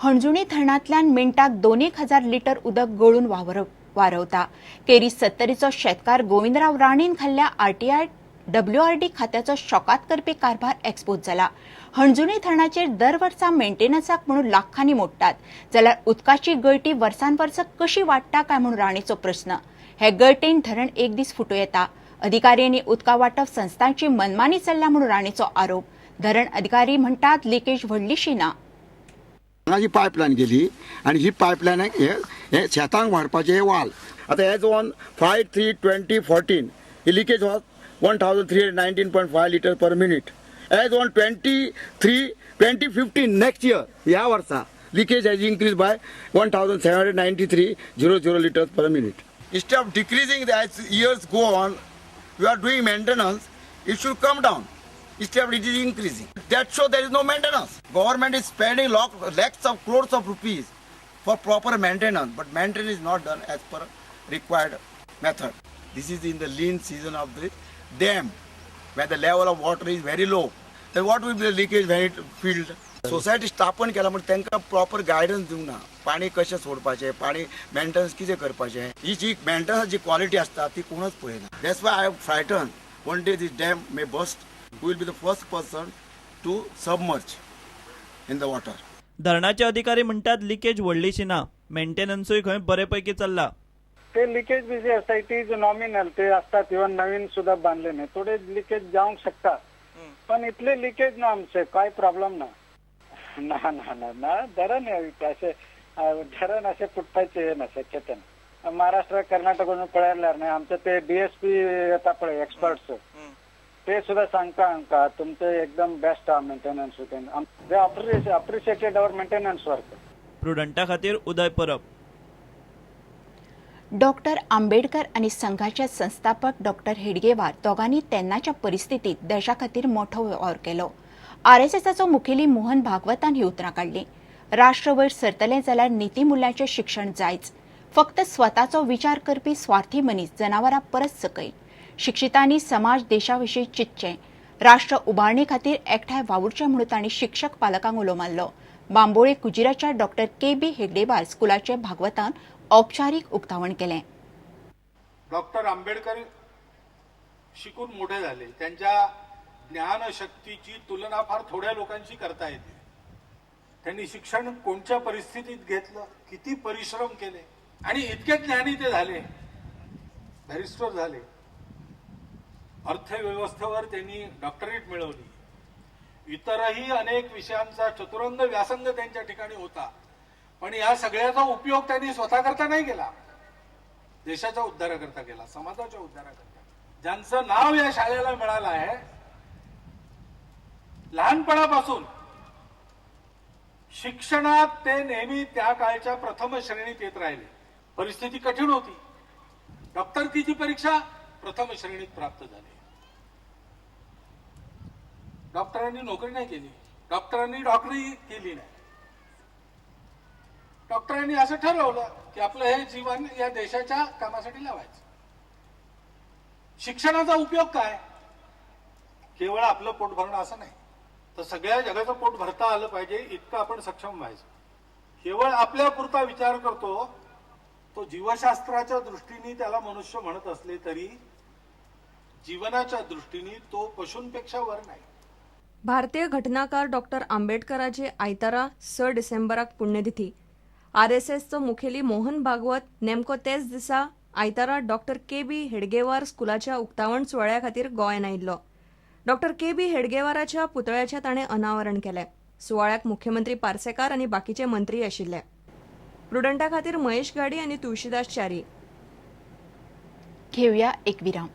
हणजुणी धरणांतल्यान मिनटाक 2,000 litre उदक गळून वारवता. केरी सत्तरीचो शेतकार गोविंदराव राणेन घाल्ल्या आरटीआय डब्ल्यूआरडी खात्याचो शॉकाद करपी कारभार एक्सपोज जाला. हणजुणी धरणाचेर दर वर्सा मेंटेनन्साक म्हणून लाखांनी मोडटात, जाल्यार उदकाची गळटी वर्सान वर्स कशी वाडटा काय म्हणून राणेचो प्रस्न. हे गळटेन धरण एक दीस फुटू येता. अधिकारी आनी उदका वाटप संस्थांची मनमानी चल्ल्या म्हणून राणेचो आरोप. धरण अधिकारी म्हणटात, लिकेज व्हडलीशी ना. हांगा जी पायपलायन गेली आनी ही पायपलायन हे हे शेतांक व्हरपाचे हे वाल. आतां as on 5/3/2014 he leakage was 1319.5 litre per minute. As on 23/2015, next year, ह्या वर्सा leakage has increase by 1793.00 litre per minute. Instead of decreasing, as years go on, you are doing maintenance, it should come down. Instead of it is increasing. That show there is no maintenance. Government is spending lakhs of crores of rupees for proper maintenance, but maintenance is not done as per required method. This is in the lean season of the dam, where the level of water is very low. Then what will be the leakage when it filled? Society स्थापन केला म्हणजे तांकां proper guidance दिवंक ना. पाणी कशें सोडपाचें, पाणी maintenance कितें करपाचें, ही जी मेंटेनन्स जी क्वॉलिटी आसता ती कोणच पळयना. That's why I am frighten, one day this dam may burst, will be the first person to submerge in the water. धरणाचे अधिकारी म्हणटात, लिकेज व्हडलीशी ना, मेंटेनन्सूय खंय बरे पैकी चल्ला. ते लिकेज बी जे आसता, it is nominal. ते असतात, इवन नवीन सुद्धा बांधले नाही, थोडे लिकेज जावंक शकता, पण इतले लिकेज ना आमचे, काय प्रॉब्लेम ना. ना ना ना ना, धरण हे असे धरण असे फुटपाचे हे ना, शक्यता ना. महाराष्ट्र, कर्नाटक पळयल्यार नाही, आमचे ते डीएसपी येता पळय एक्सपर्ट्स, ते सुद्धा सांगता आमकां, तुमचे एकदम बेस्ट आहा maintenance. They appreciated our maintenance work. प्रुडंटा खातीर उदय परब. डॉक्टर आंबेडकर आनी संघाचे संस्थापक डॉक्टर हेडगेवार दोगांनी तेन्नाच्या परिस्थितीत देशा खातीर मोठो वावर केलो. आरएसएसाचो मुखेली मोहन भागवतान ही उतरां काडलीं. राष्ट्र वयर सरतलें जाल्यार नितीमुल्यांचें शिक्षण जायच. फक्त स्वताचो विचार करपी स्वार्थी मनीस जनावरां परस सकयल. शिक्षितांनी समाज, देशा विशीं चिंतचें, राष्ट्र उबारणे खातीर एकठांय वावुरचें म्हणून तांणी शिक्षक, पालकांक उलो मारलो. बांबोळे कुजिराच्या डॉक्टर के बी हेगडेवार स्कुलाचें भागवतान औपचारीक उक्तावण केलें. डॉक्टर आंबेडकर शिकून मोठे झाले. त्यांच्या ज्ञानशक्तीची तुलना फार थोड्या लोकांशी करता येते. त्यांनी शिक्षण कोणत्या परिस्थितीत घेतलं, किती परिश्रम केले आणि इतके ज्ञानी ते झाले, बॅरिस्टर झाले, अर्थव्यवस्थेवर त्यांनी डॉक्टरेट मिळवली, इतरही अनेक विषयांचा चतुरंग व्यासंग त्यांच्या ठिकाणी होता. पण या सगळ्याचा उपयोग त्यांनी स्वतःकरता नाही केला, देशाच्या उद्धाराकरता केला, समाजाच्या उद्धाराकरता. ज्यांचं नाव या शाळेला मिळालं आहे, लहानपणापासून शिक्षणात ते नेहमी त्या काळच्या प्रथम श्रेणीत येत राहिले. परिस्थिती कठीण होती. डॉक्टरकीची परीक्षा प्रथम श्रेणीत प्राप्त झाली. डॉक्टरांनी नोकरी नाही केली, डॉक्टरांनी डॉक्टरी केली नाही. डॉक्टरांनी असं ठरवलं की आपलं हे जीवन या देशाच्या कामासाठी लावायचं. शिक्षणाचा उपयोग काय? केवळ आपलं पोट भरणं असं नाही, तर सगळ्या जगाचं पोट भरता आलं पाहिजे इतकं आपण सक्षम व्हायचं. केवळ आपल्या पुरता विचार करतो तो जीवशास्त्राच्या दृष्टीने त्याला मनुष्य म्हणत असले तरी जीवनाच्या दृष्टीने तो पशूंपेक्षा वर नाही. भारतीय घटनाकार डॉक्टर आंबेडकराची आयतारा 6 डिसेंबराक पुण्यतिथी. आरएसएसचो मुखेली मोहन भागवत नेमको तेच दिसा आयतारा डॉक्टर के बी हेडगेवार स्कुलाच्या उक्तावण सुवाळ्या खातीर गोंयांत आयिल्लो. डॉक्टर के बी हेडगेवाराच्या पुतळ्याचें ताणें अनावरण केलें. सुवाळ्याक मुख्यमंत्री पार्सेकार आनी बाकीचे मंत्री आशिल्ले. प्रुडंटा खातीर महेश गाडी आनी तुळशीदास च्यारी. घेऊया एक विराम.